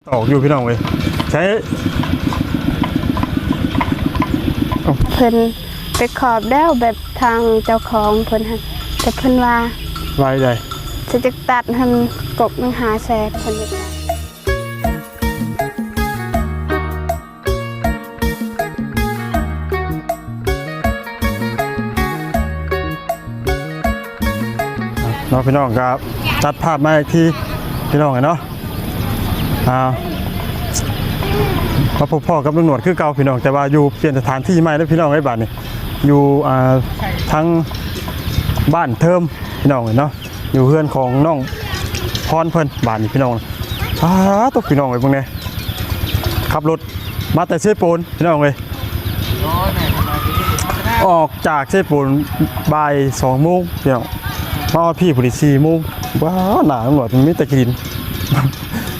ຕອກຢູ່ພີ່ນ້ອງເອີຍ ໃຊ້ ເພິ່ນໄປຂອບແລ້ວ ແບບທາງເຈົ້າຂອງເພິ່ນຫັ້ນ ແຕ່ເພິ່ນວ່າ ວ່າໃດ? ຊິຈັກຕັດຫັ້ນ ກົກໜຶ່ງຫ້າແສນ ເພິ່ນວ່າ ເນາະ ພີ່ນ້ອງ ກໍຕັດພາບມາອີກທີ ພີ່ນ້ອງເອີຍເນາະ. ອ່າ ມາພົບພໍ້ກັບລຸງໜວດຄືເກົ່າພີ່ນ້ອງ ແຕ່ວ່າຢູ່ປ່ຽນສະຖານທີ່ໃໝ່ເດີພີ່ນ້ອງເອີຍ ບາດນີ້ຢູ່ ອ່າ ທາງບ້ານເທີມພີ່ນ້ອງເອີຍເນາະ ຢູ່ເຮືອນຂອງນ້ອງພອນເພິ່ນ ບາດນີ້ພີ່ນ້ອງ. ອ້າ ຕົກພີ່ນ້ອງເອີຍ ເບິ່ງແດ່ ຂັບລົດມາແຕ່ເຊໂປນພີ່ນ້ອງເອີຍ ອອກຈາກເຊໂປນບ່າຍສອງໂມງພີ່ນ້ອງ ມາຮອດພີ້ພໍດີສີ່ໂມງ. ວ້າ ໜ້າຕຳຫຼວດມັນມີແຕ່ຂີ້ດິນ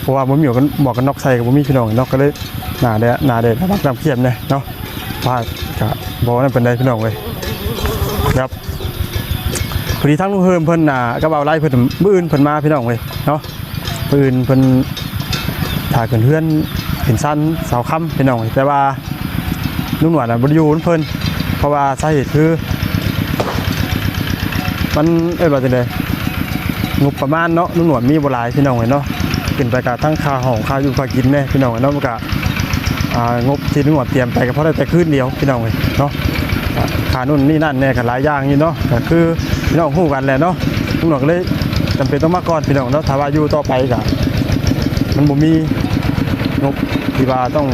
ເພາະວ່າບໍ່ມີໝວກກັນ ໝວກກັນນັອກໃສ່ກໍບໍ່ມີພີ່ນ້ອງເນາະ ກໍເລີຍໜ້າແດດ ໜ້າແດດ ໜ້າບັກນ້ຳເຄັມແດ່ເນາະ. ຟ້າກະບໍ່ນັ້ນປານໃດພີ່ນ້ອງເອີຍ ແບບ ພໍດີທາງລຸງເຮີມເພິ່ນ ອ່າ ກັບບ່າວໄລເພິ່ນ ມື້ອື່ນເພິ່ນມາພີ່ນ້ອງເອີຍເນາະ. ມື້ອື່ນເພິ່ນຖ້າຂຶ້ນເຮືອນຂຶ້ນຊານສາວຄຳພີ່ນ້ອງເອີຍ ແຕ່ວ່າ ລຸງໜວດນະບໍ່ໄດ້ຢູ່ນຳເພິ່ນ ເພາະວ່າສາເຫດຄື ມັນເອີ້ນວ່າຈັ່ງໃດ ງົບປະມານເນາະ ລຸງໜວດມີບໍ່ຫຼາຍພີ່ນ້ອງເອີຍເນາະ. ຂຶ້ນໄປກະທັງຄ່າຫ້ອງ ຄ່າຢູ່ຄ່າກິນແດ່ພີ່ນ້ອງເອີຍເນາະ ມັນກະ ອ່າ ງົບທີ່ລຸງໜວດຕຽມໄປກໍພໍໄດ້ແຕ່ຄືນດຽວພີ່ນ້ອງເອີຍເນາະ. ຄ່າໂນ່ນນີ້ນັ້ນແດ່ ກໍຫຼາຍຢ່າງຢູ່ເນາະ ກໍຄືພີ່ນ້ອງຮູ້ກັນແຫຼະເນາະ ລຸງໜວດກໍເລີຍຈຳເປັນຕ້ອງມາກ່ອນພີ່ນ້ອງເນາະ. ຖ້າວ່າຢູ່ຕໍ່ໄປກໍມັນບໍ່ມີງົບ ທີ່ວ່າຕ້ອງ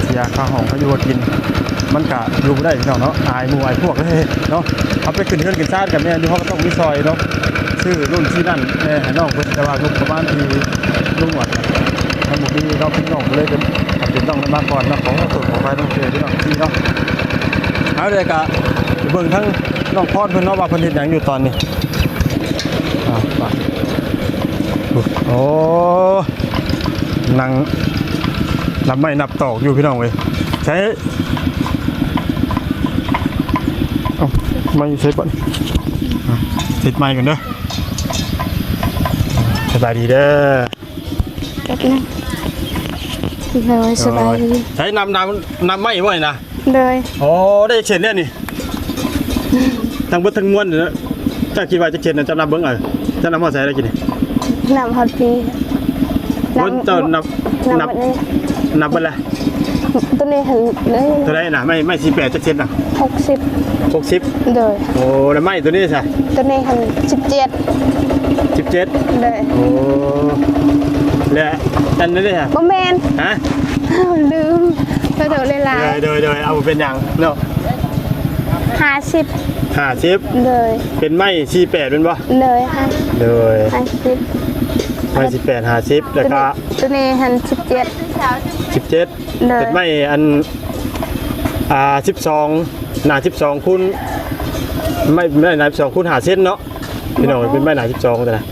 ເສຍຄ່າຫ້ອງ ຄ່າຢູ່ຄ່າກິນ ມັນກະຢູ່ບໍ່ໄດ້ພີ່ນ້ອງເນາະ ອາຍໝູ່ອາຍພວກເດ້ເນາະ. ເຮົາໄປຂຶ້ນເຮືອນຂຶ້ນຊານກໍແມ່ນຢູ່ ເຮົາກໍຕ້ອງມີຊ່ອຍເນາະ ຊື້ໂນ່ນຊື້ນັ້ນແດ່ໃຫ້ນ້ອງເພິ່ນ ແຕ່ວ່າງົບປະມານທີ່ລຸງໜວດມັນບໍ່ມີເນາະ ພີ່ນ້ອງກໍເລີຍຈຳເປັນຕ້ອງໄດ້ມາກ່ອນເນາະ. ຂໍໂທດຂໍອະໄພນຳເດີພີ່ນ້ອງເນາະ. ເອົາ ດຽວກະໄປເບິ່ງທາງນ້ອງພອນເພິ່ນເນາະ ວ່າເພິ່ນເຮັດຫຍັງຢູ່ຕອນນີ້. ອ່າ ໄປ ໂອ້ ນັ່ງນັບໄມ້ນັບຕອກຢູ່ພີ່ນ້ອງເອີຍ. ໃຊ້ ເອົາ ໄມ້ໃຊ້ບັດ ອ່າ ຕິດໄມ້ກ່ອນເດີ. ສະບາຍດີເດີ ແປັບໜຶ່ງ ໂດຍ ສະບາຍດີ. ໃຊ້ ນັບ ນັບ ນັບໄມ້ບໍ່ນີ້ນະ? ໂດຍ. ໂອ້ ໄດ້ຈັກເສັ້ນແລ້ວນີ້? ທັງເບິດທັງມວນນີ້ນະ ເຈົ້າຄິດວ່າຈັກເສັ້ນນະ? ເຈົ້ານັບເບິ່ງເອົາ ເຈົ້ານັບຮອດໃສແລ້ວກີ້ນີ້? ນັບຮອດພີ້. ໂອ້ ນັບ ເຈົ້ານັບ ນັບ ນັບເບິດແລ້ວ? ຕົວນີ້ຫັ້ນເດ້ ຕົວໃດນະ? ໄມ້ ໄມ້ສີ່ແປດ ຈັກເສັ້ນນະ? ຫົກສິບ. ຫົກສິບ? ໂດຍ. ໂອ້ ແລ້ວໄມ້ຕົວນີ້ຊະ? ຕົວນີ້ຫັ້ນສິບເຈັດ. ສິບເຈັດ? ໂດຍ. ໂອ້ ແລ້ວອັນນັ້ນເດ້? ບໍ່ແມ່ນ. ຮະ? ລືມ ຂໍໂທດຫຼາຍໆ. ໂດຍ ໂດຍ ໂດຍ ເອົາ ບໍ່ເປັນຫຍັງເນາະ. ຫ້າສິບ. ຫ້າສິບ? ໂດຍ. ເປັນໄມ້ສີ່ແປດແມ່ນບໍ່? ໂດຍ. ຫ້າສິບ. ໂດຍ ຫ້າສິບ. ໄມ້ສີ່ແປດ ຫ້າສິບ ແລ້ວກໍ ຕົວນີ້ ຕົວນີ້ຫັ້ນສິບເຈັດ. ສິບເຈັດ? ໂດຍ. ເປັນໄມ້ອັນ ອ່າ ສິບສອງ ໜາສິບສອງຄູນ ໄມ້ ໄມ້ໜາສິບສອງຄູນຫ້າເຊັນເນາະ ພີ່ນ້ອງ. ໂອ້ໂຫ ເປັນໄມ້ໜາສິບສອງຕົວນະ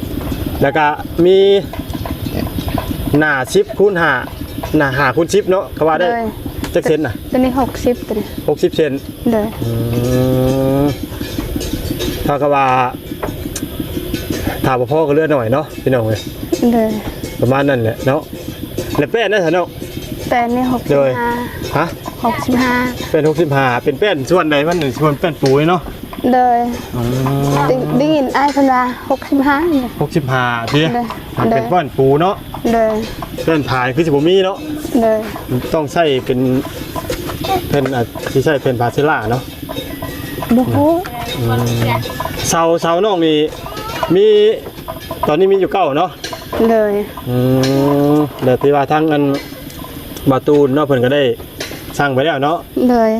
ແລ້ວກະມີໜາສິບຄູນຫ້າ ໜາຫ້າຄູນສິບເນາະ ກະວ່າໄດ້. ໂດຍ. ຈັກເຊັນນະ? ຕົວນີ້ຫົກສິບ ຕົວນີ້ຫົກສິບເຊັນ. ໂດຍ. ອືມ ເທົ່າກັບວ່າ ຖ້າບໍ່ພໍກໍເຫຼືອໜ້ອຍເນາະ ພີ່ນ້ອງເອີຍ. ໂດຍ. ປະມານນັ້ນແຫຼະເນາະ. ແລ້ວແປ້ນນັ້ນຊະເນາະ? ແປ້ນນີ້ຫົກສິບຫ້າ. ໂດຍ. ຮະ? ຫົກສິບຫ້າ. ແປ້ນຫົກສິບຫ້າ ເປັນແປ້ນສ່ວນໃດມັນ? ສ່ວນແປ້ນປູນີ້ເນາະ? ໂດຍ. ອືມ ໄດ້ ໄດ້ຍິນອ້າຍເພິ່ນວ່າຫົກສິບຫ້າ. ຫົກສິບຫ້າຕິ? ໂດຍ. ມັນເປັນແປ້ນປູເນາະ? ໂດຍ. ແປ້ນຜ້າຄືຊິບໍ່ມີເນາະ? ໂດຍ. ຕ້ອງໃຊ້ເປັນແຜ່ນ ອາ ຊິໃຊ້ແຜ່ນຜ້າເຊລາເນາະ? ບໍ່ຮູ້. ອືມ ເສົາ ເສົານ້ອງນີ້ມີ ຕອນນີ້ມີຢູ່ເກົ້າເນາະ? ໂດຍ. ອືມ ແລ້ວທີ່ວ່າທາງອັນ ບ່າວຕູນເນາະ ເພິ່ນກໍໄດ້ສັ່ງໄປແລ້ວເນາະ? ໂດຍ.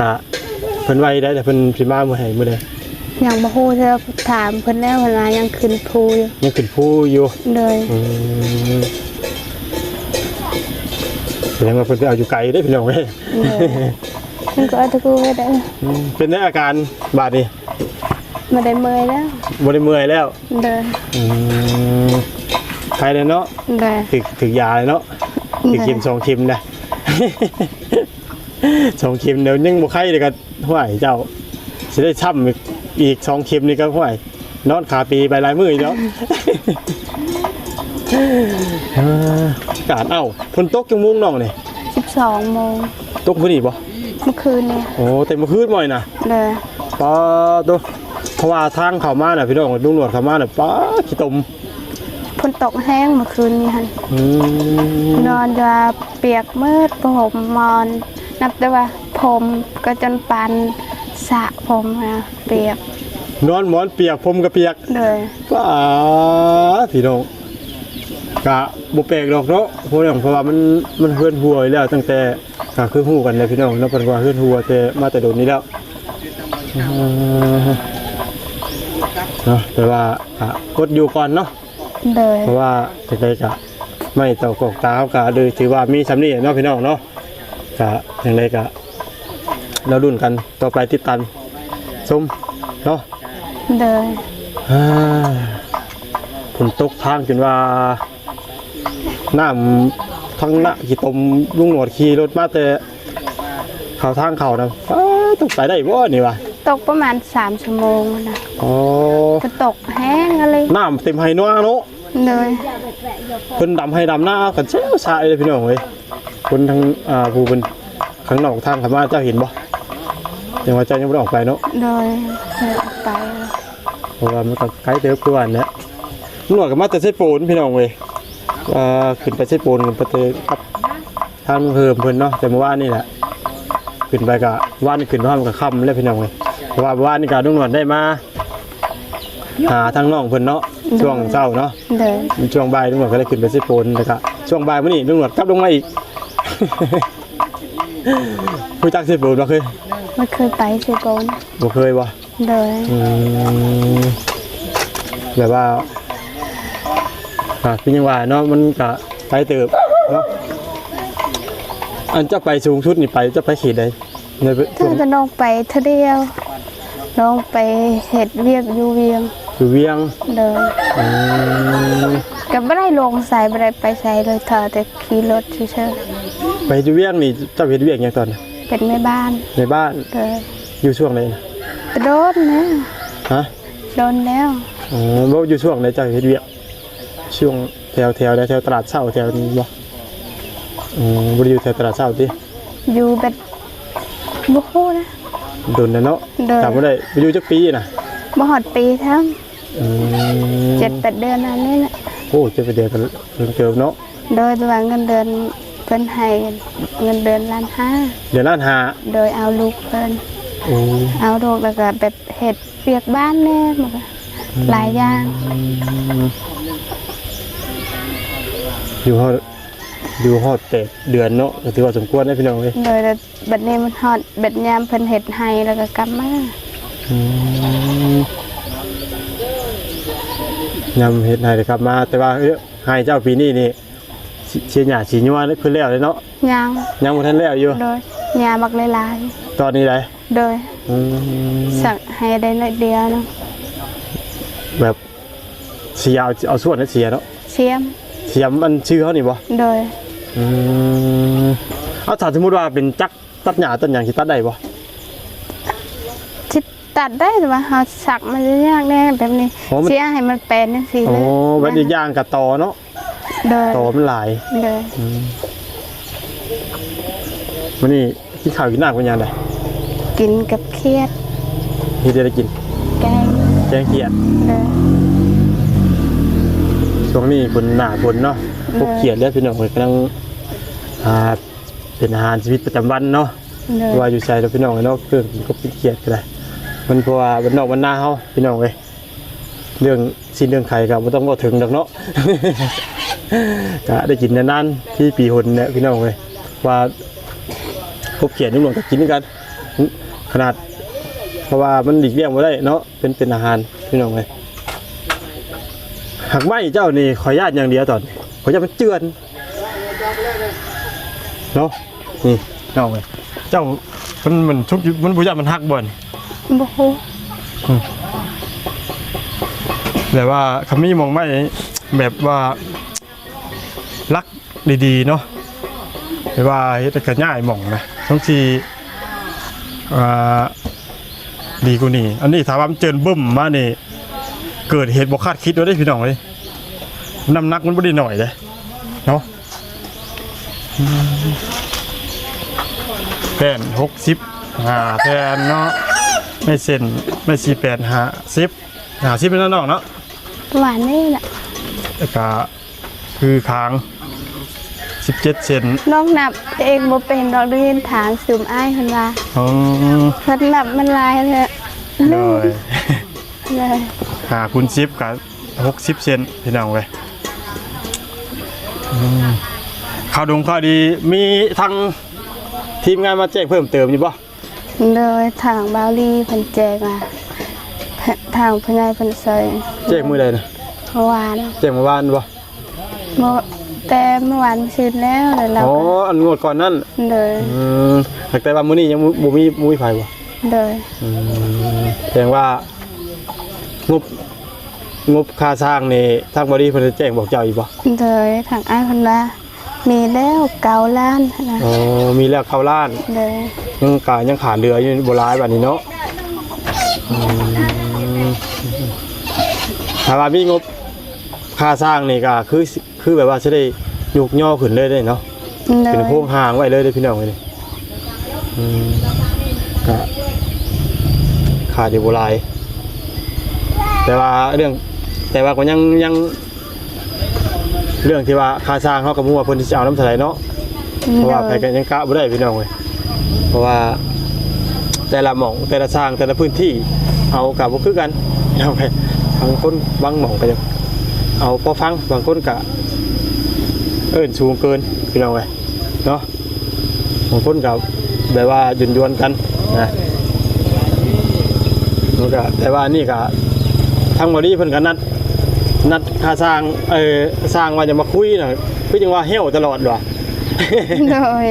ກະເພິ່ນວ່າໃດ ແລ້ວເພິ່ນຊິມາມື້ໃດ ມື້ໃດ? ຍັງບໍ່ຮູ້ເທື່ອ ຖາມເພິ່ນແລ້ວ ເພິ່ນວ່າຍັງຂຶ້ນພູຢູ່. ຍັງຂຶ້ນພູຢູ່? ໂດຍ. ອືມ ສະແດງວ່າເພິ່ນໄປເອົາຢູ່ໄກເດ້ ພີ່ນ້ອງເອີຍ. ໂດຍ. ເພິ່ນກໍເອົາແຕ່ຜູ້ໄປໄດ້. ອືມ ເປັນໃດອາການບາດນີ້? ບໍ່ໄດ້ເມື່ອຍແລ້ວ. ບໍ່ໄດ້ເມື່ອຍແລ້ວ? ໂດຍ. ອືມ ໄຄແລ້ວເນາະ? ໂດຍ. ຖືກ ຖືກຢາແລ້ວເນາະ? ໂດຍ. ຖືກເຂັມສອງເຂັມນະ ສອງເຂັມແລ້ວຍັງບໍ່ໄຄເລີຍ ກໍ ຫ້ວຍ ເຈົ້າຊິໄດ້ຊ້ຳອີກສອງເຂັມນີ້ກໍ ຫ້ວຍ ນອນຄາປີໄປຫຼາຍມື້ຢູ່ດອກ. ເອີ ການ ເອົ້າ ຝົນຕົກຈັກໂມງນ້ອງນີ້? ສິບສອງໂມງ. ຕົກມື້ນີ້ບໍ່? ເມື່ອຄືນນີ້. ໂອ້ ແຕ່ເມື່ອຄືນບໍ່ນີ້ນະ? ໂດຍ. ປາໂຕ ເພາະວ່າທາງເຂົ້າມານະ ພີ່ນ້ອງ ລຸງໜວດເຂົ້າມານະ ປາ ຂີ້ຕົມ. ຝົນຕົກແຮງເມື່ອຄືນນີ້ຫັ້ນ. ອືມ. ນອນວ່າປຽກໝົດ ຜ້າຫົ່ມໝອນ ນັບແຕ່ວ່າຜົມກໍຈົນປານສະຜົມນະ ປຽກ. ນອນໝອນປຽກ ຜົມກໍປຽກ. ໂດຍ. ປາ ພີ່ນ້ອງ ກະບໍ່ແປກດອກເນາະ ເພາະຫຍັງ ເພາະວ່າມັນ ມັນເຮືອນຮົວຢູ່ແລ້ວ ຕັ້ງແຕ່ ກະຄືຮູ້ກັນແຫຼະພີ່ນ້ອງເນາະ ເພິ່ນວ່າເຮືອນຮົວແຕ່ ມາແຕ່ດົນນີ້ແລ້ວ. ເອີ ເນາະ ແຕ່ວ່າກະອົດຢູ່ກ່ອນເນາະ. ໂດຍ. ເພາະວ່າຈັ່ງໃດກະ ໄມ້ຕອກກອກຕາເຮົາກະ ໂດຍຖືວ່າມີສ່ຳນີ້ເນາະ ພີ່ນ້ອງເນາະ. ກະຈັ່ງໃດກະ ລໍລຸ້ນກັນຕໍ່ໄປ ຕິດຕາມຊົມເນາະ. ໂດຍ. ອາ ຝົນຕົກທາງຈົນວ່າ ນ້ຳທັງນະຂີ້ຕົມ ລຸງໜວດຂີ່ລົດມາແຕ່ເຂົ້າທາງເຂົ້ານະ ເອີ ຕົກໄປໄດ້ບໍ່ນີ້ວະ? ຕົກປະມານສາມຊົ່ວໂມງນະ. ອໍ ຝົນຕົກແຮງອີ່ຫຼີ ນ້ຳເຕັມໄຮ່ນາເນາະ. ໂດຍ. ເພິ່ນດຳໄຮ່ດຳນາກັນແຊວຊາເລີຍພີ່ນ້ອງເອີຍ ຄົນທາງ ອ່າ ຜູ້ເພິ່ນ ຂ້າງນອກທາງເຂົ້າມາ ເຈົ້າເຫັນບໍ່? ຍັງວ່າເຈົ້າຍັງບໍ່ໄດ້ອອກໄປເນາະ. ໂດຍ ບໍ່ໄດ້ອອກໄປ ເພາະວ່າມັນກໍໄກເຕີບຄືວ່ານັ້ນແຫຼະ. ໜວດກໍມາແຕ່ໄຊໂປນພີ່ນ້ອງເອີຍ ອ່າ ຂຶ້ນໄປໄຊໂປນ ຂຶ້ນໄປແຕ່ກັບທາງເຮີມເພິ່ນເນາະ ແຕ່ມື້ວານນີ້ແຫຼະ. ຂຶ້ນໄປກໍ ວານນີ້ຂຶ້ນໄປຮອດມັນກໍຄ່ຳແລ້ວພີ່ນ້ອງເອີຍ ເພາະວ່າວານນີ້ກໍລຸງໜວດໄດ້ມາ ຫາທາງນ້ອງເພິ່ນເນາະ ໂດຍ ຊ່ວງເຊົ້າເນາະ. ໂດຍ. ຊ່ວງບ່າຍລຸງໜວດກໍໄດ້ຂຶ້ນໄປເຊໂປນ ແລ້ວກໍຊ່ວງບ່າຍມື້ນີ້ລຸງໜວດກັບລົງມາອີກ. ຮູ້ຈັກເຊໂປນບໍ່? ເຄີຍ ບໍ່ເຄີຍໄປເຊໂປນ. ບໍ່ເຄີຍບໍ່? ໂດຍ. ອືມ ແບບວ່າ ອ່າ ຄືຍັງວ່າເນາະ ມັນກະໄກເຕີບເນາະ. ອັນເຈົ້າໄປສູງສຸດນີ້ໄປ ເຈົ້າໄປເຂດໃດ? ໃນ ເທື່ອກໍນ້ອງໄປເທື່ອດຽວ ນ້ອງໄປເຮັດວຽກຢູ່ວຽງ. ຢູ່ວຽງ? ໂດຍ. ອືມ ກໍບໍ່ໄດ້ລົງໃສ ບໍ່ໄດ້ໄປໃສເລີຍ ເທົ່າແຕ່ຂີ່ລົດຊື່ໆ. ໄປຢູ່ວຽງນີ້ ເຈົ້າເຮັດວຽກຫຍັງຕອນນັ້ນ? ເປັນແມ່ບ້ານ. ແມ່ບ້ານ? ໂດຍ. ຢູ່ຊ່ວງໃດນະ? ໂດນແລ້ວ. ຮະ? ໂດນແລ້ວ. ອໍ ບໍ່ ຢູ່ຊ່ວງໃດເຈົ້າເຮັດວຽກ? ຊ່ວງແຖວ ແຖວໃດ? ແຖວຕະຫຼາດເຊົ້າແຖວນີ້ບໍ່? ອໍ ບໍ່ໄດ້ຢູ່ແຖວຕະຫຼາດເຊົ້າຕິ? ຢູ່ແບບ ບໍ່ຮູ້ນະ ດົນແລ້ວເນາະ. ໂດຍ. ຈຳບໍ່ໄດ້. ໄປຢູ່ຈັກປີນະ? ບໍ່ຮອດປີຊ້ຳ. ອືມ ເຈັດແປດເດືອນອັນນີ້ແຫຼະ. ໂອ້ ເຈັດແປດເດືອນກໍເຖິງເຕີບເນາະ. ໂດຍ. ແຕ່ວ່າເງິນເດືອນເພິ່ນໃຫ້ເງິນເດືອນລ້ານຫ້າ. ເດືອນລ້ານຫ້າ? ໂດຍ. ເອົາລູກເພິ່ນ. ໂອ້ ເອົາລູກ ແລ້ວກໍແບບເຮັດວຽກບ້ານແດ່ ມັນກໍ ອືມ ຫຼາຍຢ່າງ. ອືມ ຢູ່ຮອດ ຢູ່ຮອດແປດເດືອນເນາະ ກໍຖືວ່າສົມຄວນເດ້ພີ່ນ້ອງເອີຍ. ໂດຍ. ແລ້ວບັດນີ້ມັນຮອດແບບຍາມເພິ່ນເຮັດໄຮ່ ແລ້ວກໍກັບມາ. ອືມ ຍາມເຮັດໄຮ່ແລ້ວກັບມາ. ແຕ່ວ່າ ເອີ ໄຮ່ເຈົ້າປີນີ້ນີ້ ຊິ ຊິຫຍ້າຊິຍົວເພິ່ນແລ້ວເລີຍເນາະ? ຍັງ ຍັງບໍ່ທັນແລ້ວຢູ່. ໂດຍ. ຫຍ້າບັກຫຼາຍໆ ຕອນນີ້ໃດ? ໂດຍ. ອືມ ສັກໃຫ້ໄດ້ໜ້ອຍດຽວໜຶ່ງ ແບບ ເສຍ ເອົາ ເອົາສ່ວນໃຫ້ເສຍເນາະ. ສຽມ ສຽມ ອັນຊື່ເຮົານີ້ບໍ່? ໂດຍ. ອືມ ເອົາ ຖ້າສົມມຸດວ່າເປັນຈັກຕັດຫຍ້າຕັດຫຍັງ ຊິຕັດໄດ້ບໍ່? ຊິຕັດໄດ້ ແຕ່ວ່າເຮົາສັກມັນຈະຍາກແດ່ແບບນີ້. ອໍ ມັນ ຊິເອົາໃຫ້ມັນແປນຈັ່ງຊີ້. ອໍ ແລ້ວ ແບບອີກຢ່າງກໍຕໍເນາະ. ໂດຍ. ຕໍ່ມັນຫຼາຍ. ໂດຍ. ອືມ ມື້ນີ້ກິນເຂົ້າກິນນ້ຳກັບຫຍັງໃດ? ກິນກັບຂຽດ. ເຮັດໄດ້ກິນ? ແກງ ແກງຂຽດ. ໂດຍ. ຊ່ວງນີ້ຝົນ ໜ້າຝົນເນາະ. ໂດຍ. ພົບຂຽດແລ້ວພີ່ນ້ອງເອີຍ ກຳລັງ ອ່າ ເປັນອາຫານຊີວິດປະຈຳວັນເນາະ. ໂດຍ. ວ່າຢູ່ໃສແລ້ວພີ່ນ້ອງເອີຍເນາະ ເຄື່ອງກິນກົບກິນຂຽດກໍໄດ້ ມັນ ເພາະວ່າບ້ານນອກບ້ານນາເຮົາພີ່ນ້ອງເອີຍ ເລື່ອງຊີ້ນເລື່ອງໄຂ່ກໍບໍ່ຕ້ອງເວົ້າເຖິງດອກເນາະ. ກະໄດ້ກິນນານໆ ປີໆຫົນແຫຼະພີ່ນ້ອງເອີຍ ວ່າພົບຂຽດຢູ່ເມືອງກໍກິນຄືກັນ ຂະໜາດ ເພາະວ່າມັນຫຼີກລ້ຽງບໍ່ໄດ້ເນາະ ເປັນ ເປັນອາຫານພີ່ນ້ອງເອີຍ. ຫາກໄມ້ເຈົ້ານີ້ ຂ້ອຍຢ້ານຢ່າງດຽວຕອນນີ້ ຂ້ອຍຢ້ານມັນເຈື່ອນເນາະ. ນີ້ນ້ອງເອີຍ ເຈົ້າ ມັນ ມັນຊຸກຢູ່ ມັນບໍ່ຢ້ານມັນຫັກບໍ່ນີ້? ບໍ່ຮູ້. ອືມ ແບບວ່າຄັນມີໝ່ອງໄມ້ ແບບວ່າຫຼັກດີໆເນາະ ແບບວ່າເຮັດໃຫ້ຂະຫຍາຍໝ່ອງນະ ຕ້ອງຊິ ອ່າ ດີກວ່ານີ້. ອັນນີ້ຖ້າວ່າມັນເຈີນບຶ້ມມານີ້ ເກີດເຫດບໍ່ຄາດຄິດວ່າເດ້ພີ່ນ້ອງເອີຍ ນ້ຳໜັກມັນບໍ່ໄດ້ໜ້ອຍເດ້ເນາະ. ແຜ່ນຫົກສິບຫ້າແຜ່ນເນາະ ໄມ້ເສັ້ນ ໄມ້ສີ່ແປດຫ້າສິບ ຫ້າສິບແມ່ນເນາະນ້ອງເນາະ ປະມານນີ້ແຫຼະ ແລ້ວກະຄືຄາງສິບເຈັດເຊັນ ນ້ອງນັບເອງບໍ່ເປັນດອກ ໄດ້ຍິນທາງຊຸມອ້າຍເພິ່ນວ່າ ອໍ ເພິ່ນນັບມັນຫຼາຍແທ້ ໂດຍ ໂດຍ ຫ້າຄູນສິບກະຫົກສິບເຊັນ ພີ່ນ້ອງເອີຍ ອືມ ຂ່າວດົງຂ່າວດີ ມີທາງທີມງານມາແຈ້ງເພີ່ມເຕີມຢູ່ບໍ່? ໂດຍ ທາງບ່າວລີເພິ່ນແຈ້ງວ່າ ທາງຜູ້ໃຫຍ່ເພິ່ນຊ່ອຍ ແຈ້ງມື້ໃດນະ? ເມື່ອວານ ແຈ້ງເມື່ອວານບໍ່? ເມື່ອ ແຕ່ເມື່ອວານຊືນແລ້ວ ແລ້ວ ອໍ ອັນງວດກ່ອນນັ້ນ ໂດຍ ອືມ ແຕ່ວ່າມື້ນີ້ຍັງບໍ່ ບໍ່ມີ ບໍ່ມີໃຜບໍ່? ໂດຍ ອືມ ແສດງວ່າງົບ ງົບຄ່າສ້າງນີ້ ທາງບ່າວລີເພິ່ນໄດ້ແຈ້ງບອກເຈົ້າອີກບໍ່? ໂດຍ ທາງອ້າຍເພິ່ນວ່າ ມີແລ້ວເກົ້າລ້ານຫັ້ນນະ ອໍ ມີແລ້ວເກົ້າລ້ານ ໂດຍ ຍັງກະ ຍັງຂາດເຫຼືອຢູ່ບໍ່ຫຼາຍບາດນີ້ເນາະ ອືມ ຖ້າວ່າມີງົບຄ່າສ້າງນີ້ກະຄື ຄືແບບວ່າຊິໄດ້ຍົກຍໍຂຶ້ນເລີຍເດ້ເນາະ ໂດຍ ເປັນໂຄງຮ່າງໄວ້ເລີຍເດ້ພີ່ນ້ອງເອີຍ ອືມ ກະຂາດຢູ່ບໍ່ຫຼາຍ ແຕ່ວ່າເລື່ອງ ແຕ່ວ່າກໍຍັງ ຍັງ ເລື່ອງທີ່ວ່າຄ່າສ້າງເຮົາກໍບໍ່ຮູ້ວ່າເພິ່ນຊິເອົານຳເທົ່າໃດເນາະ ເພາະວ່າໃຜກໍຍັງກະບໍ່ໄດ້ພີ່ນ້ອງເອີຍ ເພາະວ່າແຕ່ລະໝ່ອງ ແຕ່ລະຊ່າງ ແຕ່ລະພື້ນທີ່ເອົາກໍບໍ່ຄືກັນ ພີ່ນ້ອງເອີຍ ບາງຄົນບາງໝ່ອງກໍຍັງເອົາພໍຟັງ ບາງຄົນກໍເອີ້ນສູງເກີນ ພີ່ນ້ອງເອີຍເນາະ ບາງຄົນກໍແບບວ່າຢວນໆກັນນະ ມັນກໍ ແຕ່ວ່າອັນນີ້ກໍ ທາງບ່າວລີເພິ່ນກໍນັດ ນັດຄ່າຊ່າງ ເອີ ຊ່າງວ່າຈະມາຄຸຍນະ ຄືຈັ່ງວ່າແຮ້ວຕະຫຼອດວ່າ ໂດຍ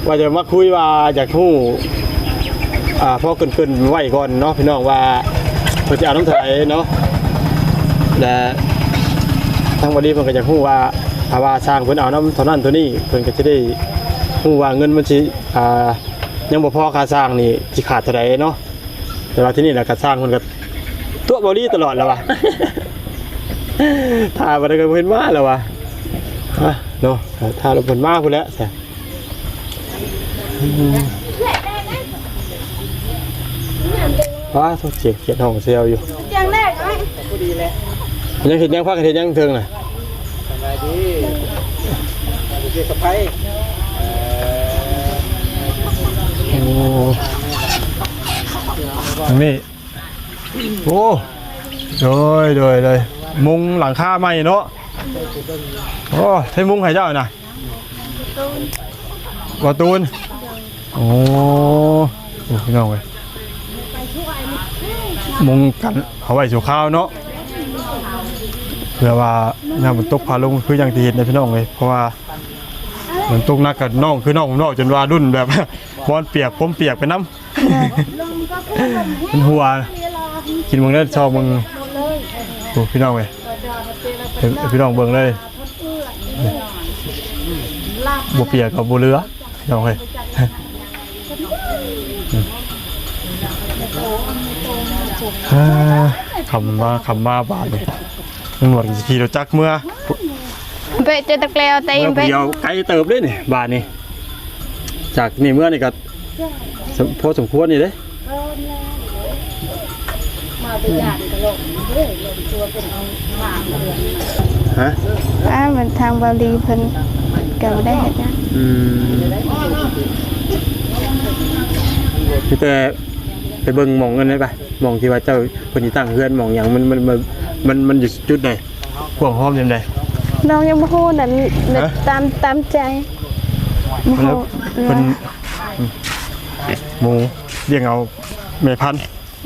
ວ່າຈະມາຄຸຍວ່າຢາກຮູ້ ອ່າ ພໍເກີນໆໄວ້ກ່ອນເນາະພີ່ນ້ອງ ວ່າເພິ່ນຈະເອົານຳເທົ່າໃດເນາະ ແລະ ທາງບ່າວລີເພິ່ນກໍຢາກຮູ້ວ່າ ຖ້າວ່າຊ່າງເພິ່ນເອົານຳເທົ່ານັ້ນເທົ່ານີ້ ເພິ່ນກໍຈະໄດ້ຮູ້ວ່າເງິນມັນຊິ ອ່າ ຍັງບໍ່ພໍຄ່າຊ່າງນີ້ຊິຂາດເທົ່າໃດເນາະ ແຕ່ວ່າທີ່ນີ້ນະ ກະຊ່າງເພິ່ນກະຕົວະເບົາຫຼີຕະຫຼອດແລ້ວວ່າ ຖ້າບໍ່ໄດ້ກະບໍ່ເຫັນມາແລ້ວວ່າ ຮະ ເນາະ ຖ້າລະເພິ່ນມາພຸ້ນແຫຼະ ຊະ ອືມ ວ້າ ໂທ້ ສຽງຂຽດຮ້ອງແຊວຢູ່ ສຽງແລກເນາະ ພໍດີແຫຼະ ຍັງເຮັດຫຍັງ ພາກັນເຮັດຫຍັງເທິງນະ? ສະບາຍດີ ເອີ ໂອ້ ອັນນີ້ ໂອ້ ໂດຍ ໂດຍ ໂດຍ ມຸງຫຼັງຄາໃໝ່ເນາະ ໂອ້ ໃຜມຸງໃຫ້ເຈົ້ານະ? ບໍ່ຕູນ ໂອ້ ໂອ້ ພີ່ນ້ອງເອີຍ ມຸງກັນເອົາໄວ້ຊົ່ວຄາວເນາະ ເພື່ອວ່າຍາມຝົນຕົກຟ້າລົງ ຄືຢ່າງທີ່ເຫັນນະພີ່ນ້ອງເອີຍ ເພາະວ່າຝົນຕົກໜັກກະນ້ອງ ຄືນ້ອງເວົ້າ ຈົນວ່າລຸ້ນແບບ ບອນປຽກ ຜົມປຽກໄປນຳ ເປັນຫົວ ກິນເບິ່ງເດີ ຊອກເບິ່ງ ໂອ້ ພີ່ນ້ອງເອີຍ ໃຫ້ພີ່ນ້ອງເບິ່ງເລີຍ ບໍ່ປຽກກໍບໍ່ເຫຼືອ ພີ່ນ້ອງເອີຍ ອ່າ ຄ່ຳມາ ຄ່ຳມາບາດນີ້ ຕຳຫຼວດຊິຂີ່ລົດຈັກເມືອ ໄປເຈາະຕະແກວ ແຕ່ ເມືອຜູ້ດຽວໄກເຕີບເດ້ນີ້ ບາດນີ້ ຈາກນີ້ເມືອນີ້ກໍ ພໍສົມຄວນຢູ່ເດ້ ມາແຕ່ຢ້ານກໍລົງເດ້ ລົງຕົວເປັນເອົາໝາກເດືອນ ຮະ ອ້າ ມັນທາງເບົາຫຼີເພິ່ນກໍບໍ່ໄດ້ເຮັດຫຍັງ ອືມ ມີແຕ່ໄປເບິ່ງໝ່ອງອັນນັ້ນໄປ ໝ່ອງທີ່ວ່າເຈົ້າເພິ່ນຊິຕັ້ງເຮືອນ ໝ່ອງຫຍັງ ມັນ ມັນ ມັນ ມັນ ມັນຢູ່ຈຸດໃດ? ກວ້າງຫອມຍາມໃດ? ນ້ອງຍັງບໍ່ຮູ້ນັ້ນ ຮະ? ຕາມ ຕາມໃຈ ບໍ່ຮູ້ ເພິ່ນ ອືມ ໝູລ້ຽງເອົາແມ່ພັນ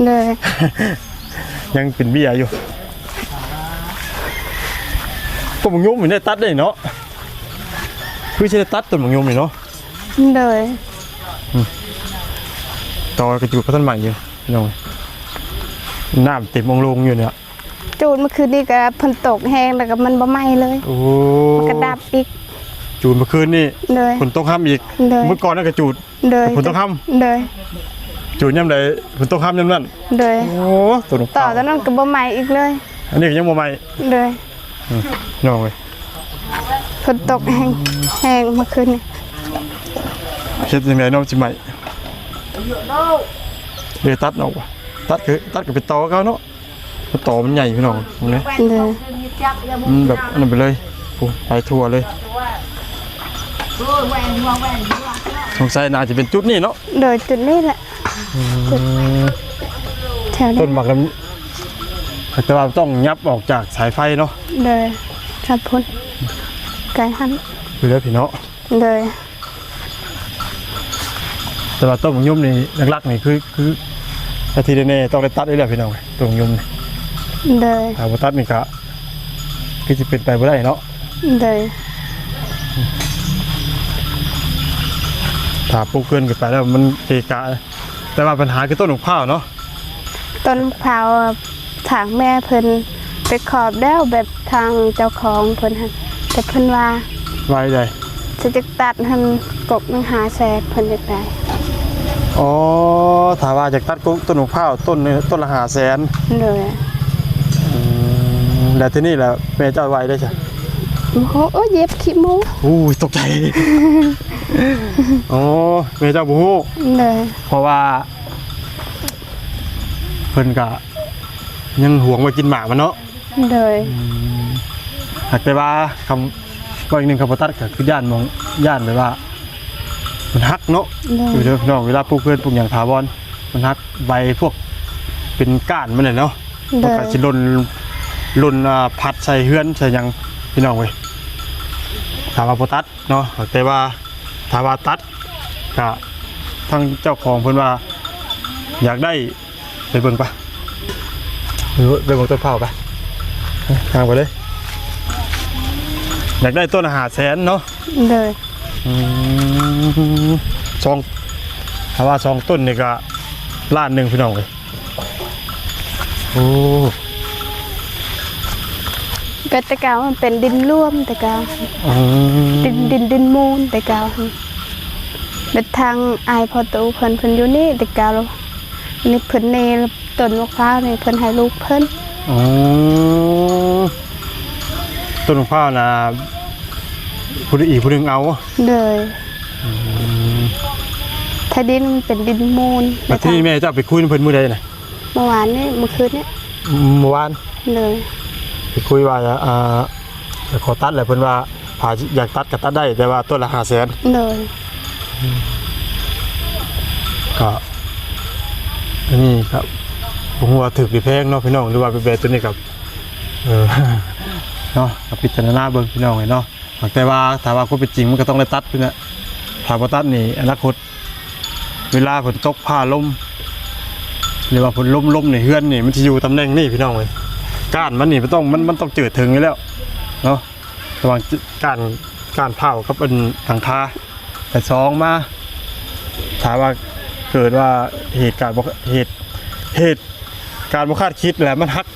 ໂດຍ ຍັງເປັນເບ້ຍຢູ່ ຕົ້ນໝາກຍົມນີ້ໄດ້ຕັດໄດ້ເນາະ ຄືຊິໄດ້ຕັດຕົ້ນໝາກຍົມນີ້ເນາະ ໂດຍ ອືມ ຕໍ່ກະຈູດບໍ່ທັນໃໝ່ຢູ່ ພີ່ນ້ອງ ນ້ຳເຕັມອົງໂລງຢູ່ນີ້ ຈູດເມື່ອຄືນນີ້ກະຝົນຕົກແຮງ ແລ້ວກະມັນບໍ່ໄໝ້ເລີຍ ໂອ້ ມັນກະດັບອີກ ຈູດເມື່ອຄືນນີ້ ໂດຍ ຝົນຕົກຮຳອີກ ໂດຍ ມື້ກ່ອນນັ້ນກະຈູດ ໂດຍ ຝົນຕົກຮຳ ໂດຍ ຈູດຍາມໃດຝົນຕົກຮຳຍາມນັ້ນ ໂດຍ ໂອ້ ຕົ້ນຕາວ ຕອນນັ້ນກະບໍ່ໄໝ້ອີກເລີຍ ອັນນີ້ກະຍັງບໍ່ໄໝ້ ໂດຍ ອືມ ນ້ອງເອີຍ ຝົນຕົກແຮງ ແຮງເມື່ອຄືນນີ້. ເຮັດຈັ່ງໃດເນາະ ຊິໄໝ້? ເອີ ຕັດເອົາ ຕັດຄື ຕັດກໍໄປຕໍ່ເກົ່າເນາະ. ມັນ ຕໍມັນໃຫຍ່ພີ່ນ້ອງ ເຫັນໄໝ? ໂດຍ. ມັນແບບອັນນັ້ນໄປເລີຍ ໂອ້ ໄປທົ່ວເລີຍ. ສົງໄສໜ້າຈະເປັນຈຸດນີ້ເນາະ. ໂດຍ ຈຸດນີ້ແຫຼະ. ອືມ ຈຸດແຖວນີ້ ຕົ້ນໝາກລຳ ແຕ່ວ່າຕ້ອງຫຍັບອອກຈາກສາຍໄຟເນາະ. ໂດຍ. ຄັບພຸ້ນ ໄກຫັ້ນ ຢູ່ເດີພີ່ນ້ອງ. ໂດຍ. ແຕ່ວ່າຕົ້ນໝາກຍົມນີ້ ຫຼັກໆນີ້ຄື ຄື ແຕ່ທີ່ແນ່ໆຕ້ອງໄດ້ຕັດຢູ່ແລ້ວພີ່ນ້ອງ ຕົ້ນໝາກຍົມນີ້. ໂດຍ. ຖ້າບໍ່ຕັດນີ້ກະຄືຊິເປັນໄປບໍ່ໄດ້ເນາະ. ໂດຍ. ຖ້າປູກເຮືອນຂຶ້ນໄປແລ້ວມັນເກະກະ. ແຕ່ວ່າບັນຫາຄືຕົ້ນໝາກພ້າວເນາະ. ຕົ້ນໝາກພ້າວ ທາງແມ່ເພິ່ນໄປຂອບແລ້ວ ແບບທາງເຈົ້າຂອງເພິ່ນຫັ້ນ ແຕ່ເພິ່ນວ່າ ວ່າໃດ? ຊິຈັກຕັດຫັ້ນ ກົກໜຶ່ງຫ້າແສນ ເພິ່ນຢາກໄດ້. ອໍ ຖ້າວ່າຢາກຕັດກົກຕົ້ນໝາກພ້າວ ຕົ້ນ ຕົ້ນລະຫ້າແສນ. ໂດຍ. ອືມ ແລ້ວທີນີ້ລະແມ່ເຈົ້າວ່າໃດຊະ? ໂອ້ໂຫ ໂອ້ຍ ຢຽບຂີ້ໝູ. ໂອ້ຍ ຕົກໃຈ. ອໍ ແມ່ເຈົ້າບໍ່ຮູ້. ໂດຍ. ເພາະວ່າ ເພິ່ນກະຍັງຫວງໄວ້ກິນໝາກມັນເນາະ. ໂດຍ. ອືມ ຫາກແຕ່ວ່າຄຳ ເວົ້າອີກໜຶ່ງ ຄຳບໍ່ຕັດກະຄືຢ້ານໝອງ ຢ້ານແບບວ່າມັນຫັກເນາະ. ໂດຍ. ເວລາ ພີ່ນ້ອງ ເວລາປູກເຮືອນປູກຫຍັງຖາວອນ ມັນຫັກໃບພວກເປັນກ້ານມັນແຫຼະເນາະ. ໂດຍ. ມັນກະຊິຫຼົ່ນ ຫຼົ່ນ ອ່າ ພັດໃສ່ເຮືອນໃສ່ຫຍັງ ພີ່ນ້ອງເອີຍ ຖ້າວ່າບໍ່ຕັດເນາະ. ແຕ່ວ່າຖ້າວ່າຕັດ ກະທາງເຈົ້າຂອງເພິ່ນວ່າຢາກໄດ້ ໄປເບິ່ງປະ ໄປເບິ່ງຕົ້ນພ້າວປະ ຍ່າງໄປເລີຍ. ຢາກໄດ້ຕົ້ນລະຫ້າແສນເນາະ. ໂດຍ. ອືມ ສອງ ຖ້າວ່າສອງຕົ້ນນີ້ກະລ້ານໜຶ່ງ ພີ່ນ້ອງເອີຍ. ໂອ້ ແຕ່ເກົ່າມັນເປັນດິນລວມແຕ່ເກົ່າ. ອືມ ດິນ ດິນ ດິນມູນແຕ່ເກົ່າ. ແບບທາງອ້າຍພໍ່ຕູ້ເພິ່ນ ເພິ່ນຢູ່ນີ້ແຕ່ເກົ່າ. ນີ້ເພິ່ນເນ ຕົ້ນໝາກພ້າວນີ້ເພິ່ນໃຫ້ລູກເພິ່ນ. ອໍ ຕົ້ນໝາກພ້າວນະ ຜູ້ໃດອີກຜູ້ໜຶ່ງເອົາ. ໂດຍ. ອືມ ທີ່ດິນມັນເປັນດິນມູນ. ແລ້ວທີນີ້ແມ່ເຈົ້າໄປຄຸຍນຳເພິ່ນມື້ໃດນະ? ເມື່ອວານນີ້ ເມື່ອຄືນນີ້. ອືມ ເມື່ອວານ. ໂດຍ. ໄປຄຸຍວ່າ ອ່າ ຈະຂໍຕັດ ແລ້ວເພິ່ນວ່າ ຖ້າຢາກຕັດກໍຕັດໄດ້ ແຕ່ວ່າຕົ້ນລະຫ້າແສນ. ໂດຍ. ກໍອັນນີ້ກໍບໍ່ຮູ້ວ່າຖືກຫຼືແພງເນາະ ພີ່ນ້ອງ ຫຼືວ່າແບບໂຕນີ້ກໍ ເອີ ເນາະ ກໍພິຈາລະນາເບິ່ງ ພີ່ນ້ອງເອີຍເນາະ. ແຕ່ວ່າຖ້າວ່າຄວາມເປັນຈິງມັນກໍຕ້ອງໄດ້ຕັດພຸ້ນແຫຼະ ຖ້າບໍ່ຕັດນີ້ອະນາຄົດ ເວລາຝົນຕົກຟ້າລົມ ຫຼືວ່າຝົນລົມ ລົມໃນເຮືອນນີ້ ມັນຊິຢູ່ຕຳແໜ່ງນີ້ ພີ່ນ້ອງເອີຍ. ກ້ານມັນນີ້ມັນຕ້ອງ ມັນ ມັນຕ້ອງເຈີເທິງຢູ່ແລ້ວເນາະ ລະຫວ່າງກ້ານ ກ້ານພ້າວກັບອັນຫຼັງຄາ. ແຕ່ສອງມາ ຖ້າວ່າເກີດວ່າເຫດການບໍ່ ເຫດ ເຫດການບໍ່ຄາດຄິດ ແລ້ວມັນຫັກ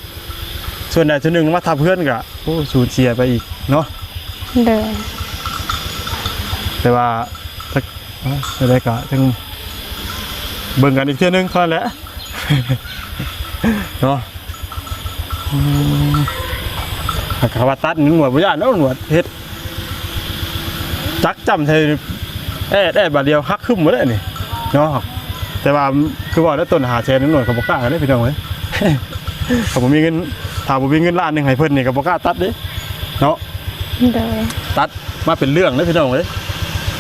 ສ່ວນໃດສ່ວນໜຶ່ງມາທັບເຮືອນ ກະ ໂອ້ ສູນເສຍໄປອີກເນາະ. ໂດຍ. ແຕ່ວ່າ ຈັກ ເອີ ຈັ່ງໃດກະຈັ່ງເບິ່ງກັນອີກເທື່ອໜຶ່ງເທົ່ານັ້ນແຫຼະເນາະ. ອືມ ຫາກວ່າຕັດໜວດບໍ່ຢ້ານເນາະ ໜວດເຮັດຈັກຈ້ຳໃສ່ແອດໆ ບາດດຽວຫັກຄຶ້ມໝົດແລ້ວນີ້ເນາະ. ແຕ່ວ່າຄືວ່າແລ້ວ ຕົ້ນຫ້າແສນ ໜວດກໍບໍ່ກ້າເດ້ ພີ່ນ້ອງເອີຍ. ຖ້າບໍ່ມີເງິນ ຖ້າບໍ່ມີເງິນລ້ານໜຶ່ງໃຫ້ເພິ່ນນີ້ ກໍບໍ່ກ້າຕັດເດ້ເນາະ. ໂດຍ. ຕັດມາເປັນເລື່ອງເດ້ ພີ່ນ້ອງເອີຍ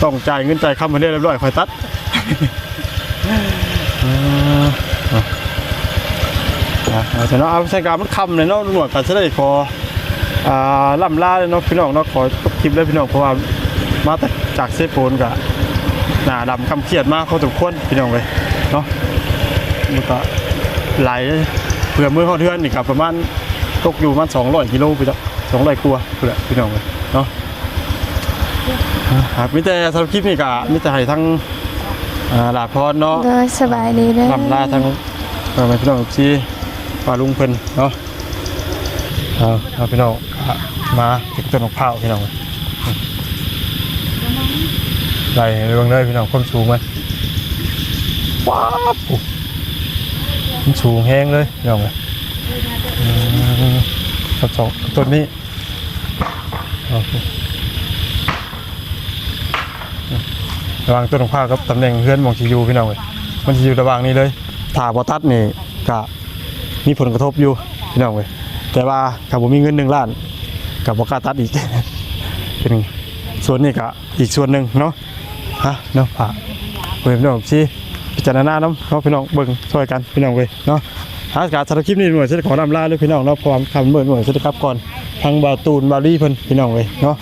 ຕ້ອງຈ່າຍເງິນຈ່າຍຄຳໃຫ້ເລີຍ ຮຽບຮ້ອຍ ຄ່ອຍຕັດ. ເອີ ເອົາ ເອົາ ເອົາ ເອົາ ເອົາ ໃສ່ກາມັນຄ່ຳແລ້ວເນາະ ໜວດກໍຊິໄດ້ຂໍ ອ່າ ລ່ຳລາເນາະ ພີ່ນ້ອງເນາະ. ຂໍຈົບຄລິບເລີຍ ພີ່ນ້ອງ ເພາະວ່າມາແຕ່ຈາກເຊໂປນ ກໍໜ້າດຳຄຳຄຽດມາພໍສົມຄວນ ພີ່ນ້ອງເອີຍເນາະ. ມັນກໍຫຼາຍ ເພື່ອເມືອຮອດເຮືອນນີ້ກໍປະມານ ຕົກຢູ່ປະມານສອງຮ້ອຍກິໂລ ພີ່ນ້ອງ ສອງຮ້ອຍກວ່າພຸ້ນແຫຼະ ພີ່ນ້ອງເອີຍເນາະ. ອ່າ ມີແຕ່ສຳລັບຄລິບນີ້ກໍມີແຕ່ໃຫ້ທາງ ອ່າ ຫຼ້າພອນເນາະ ໂດຍ ສະບາຍດີເດີ ລ່ຳລາທາງ ເອີ ແມ່ພີ່ນ້ອງເອັຟຊີ ປ້າລຸງເພິ່ນເນາະ. ເອົາ ເອົາ ພີ່ນ້ອງ ມາເກັບຕົ້ນໝາກພ້າວ ພີ່ນ້ອງ ໄລ່ໃຫ້ເບິ່ງເດີ ພີ່ນ້ອງ ຄວາມສູງມັນ ປາດ ໂອ້ ມັນສູງແຮງເລີຍ ພີ່ນ້ອງເອີຍ. ອືມ ຕົ້ນສອງ ຕົ້ນນີ້ ໂອເຄ ລະຫວ່າງຕົ້ນຂອງພ້າວກັບຕຳແໜ່ງເຮືອນໝ່ອງຊິຢູ່ພີ່ນ້ອງເອີຍ ມັນຊິຢູ່ລະຫວ່າງນີ້ເລີຍ. ຖ້າບໍ່ຕັດນີ້ກະມີຜົນກະທົບຢູ່ພີ່ນ້ອງເອີຍ ແຕ່ວ່າຖ້າບໍ່ມີເງິນໜຶ່ງລ້ານກະບໍ່ກ້າຕັດອີກ ເປັນສ່ວນນີ້ກະອີກສ່ວນໜຶ່ງເນາະ. ຮະເນາະ ຝາກເພື່ອນພີ່ນ້ອງເອັຟຊີພິຈາລະນານຳເນາະ ພີ່ນ້ອງເບິ່ງຊ່ອຍກັນພີ່ນ້ອງເອີຍເນາະ. ຫາການສຳລັບຄລິບນີ້ໜ່ວຍຊິໄດ້ຂໍລຳລາເລີຍພີ່ນ້ອງເນາະ ເພາະວ່າຄ່ຳມືດໜ່ວຍຊິໄດ້ກັບກ່ອນ ທາງບ່າວຕູນ ບ່າວລີເພິ່ນພີ່ນ້ອງເອີຍເນາະ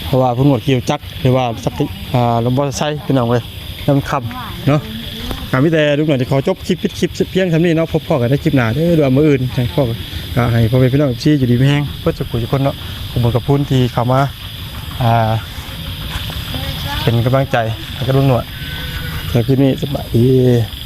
ເພາະວ່າເພິ່ນຫວດຂີ່ຈັກ ຫຼືວ່າຈັກ ອ່າ ລົມມໍເຕີໄຊພີ່ນ້ອງເອີຍ ຍາມຄ່ຳເນາະ. ກະມີແຕ່ລຸງໜ່ວຍຈະຂໍຈົບຄລິບ ປິດຄລິບພຽງສ່ຳນີ້ເນາະ ພົບພໍ້ກັນໃນຄລິບໜ້າເດີ ຫຼືວ່າມື້ອື່ນຈັ່ງພໍ້ ກະໃຫ້ພໍ່ແມ່ພີ່ນ້ອງເອັຟຊີຢູ່ດີມີແຮງເບິດສູ່ຜູ້ສູ່ຄົນເນາະ ຂອບຄຸນຂອບຄຸນທີ່ເຂົ້າມາ ອ່າ ເປັນກຳລັງໃຈໃຫ້ກັບລຸງໜ່ວຍ. ສຳລັບຄລິບນີ້ສະບາຍດີ.